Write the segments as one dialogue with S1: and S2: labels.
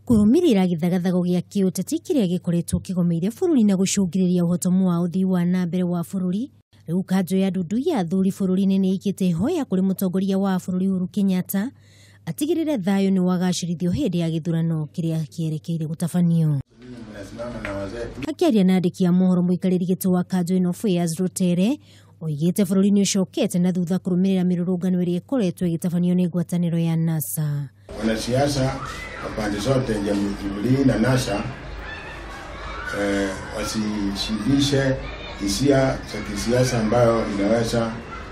S1: Kũrũmĩrĩra gĩthagathago gĩa kĩũteti kĩrĩa gĩkoretwo kĩgomeire bũrũri na gũcũngĩrĩria ũhotomu wa ũthii wa na mbere wa bũrũri, rĩu kanjũ ya ndundu ya athuri bũrũri-inĩ nĩ ĩikĩte ihoya kũrĩ mũtongoria wa bũrũri Uhuru Kenyatta atigĩrĩre thayũ nĩ wagacĩrithio hĩndĩ ya gĩthurano kĩrĩa kĩerekeire gũtabanio. Akĩaria na andĩki a mohoro, mũikarĩri gĩtĩ wa kanjũ ĩno Fayaz Rutere oigĩte bũrũri nĩ ũcokete na thutha kũrũmĩrĩra mĩrũrũngano ĩrĩa ĩkoretwo ĩgĩtabanio nĩ ngwatanĩro ya NASA.
S2: Wanasiasa wa pande zote ya Jubilee na NASA wasishibishe hisia za kisiasa ambayo inaweza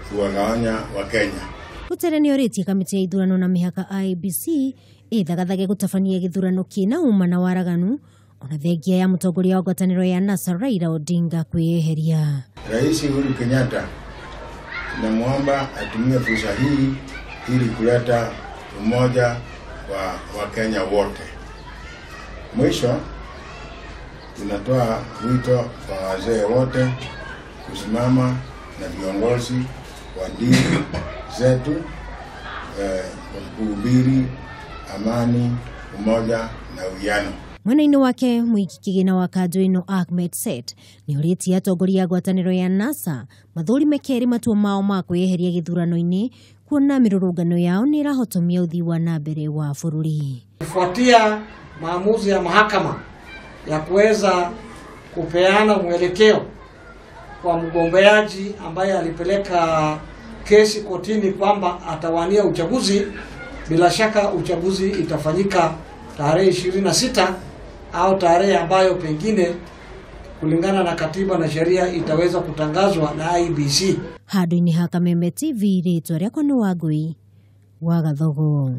S2: kuwagawanya Wakenya.
S1: Rutere nĩ orĩtie kamĩtĩ ya ithurano na mĩhaka IEBC ĩthagathage gũtabania gĩthurano kĩna ũma na waraganu ona thengia ya mũtongoria wa ngwatanĩro ya NASA Raila Odinga kwĩyeheria.
S2: Rais Uhuru Kenyatta tunamwomba atumie fursa hii ili kuleta umoja wa Wakenya wote. Mwisho, tunatoa wito kwa wazee wote kusimama na viongozi wa dini zetu kuhubiri amani, umoja na uwiano.
S1: Mwena-inĩ wake mũiki kĩgĩna wa kanjũ ĩno Ahmed Set nĩ orĩtie atongoria a ngwatanĩro ya NASA mathũrime kerĩ matua mao ma kwĩyeheria gĩthurano-inĩ kuona mĩrũrũngano yao nĩ ĩrahotomia ũthii wa na mbere wa bũrũri.
S3: Kufuatia maamuzi ya mahakama ya kuweza kupeana mwelekeo kwa mgombeaji ambaye alipeleka kesi kotini kwamba atawania uchaguzi, bila shaka uchaguzi itafanyika tarehe 26 au tarehe ambayo pengine kulingana na katiba na sheria itaweza kutangazwa na IEBC.
S1: Handũ-inĩ ha Kameme TV, rĩtwa rĩakwa nĩ Wangũi wa Gathogo.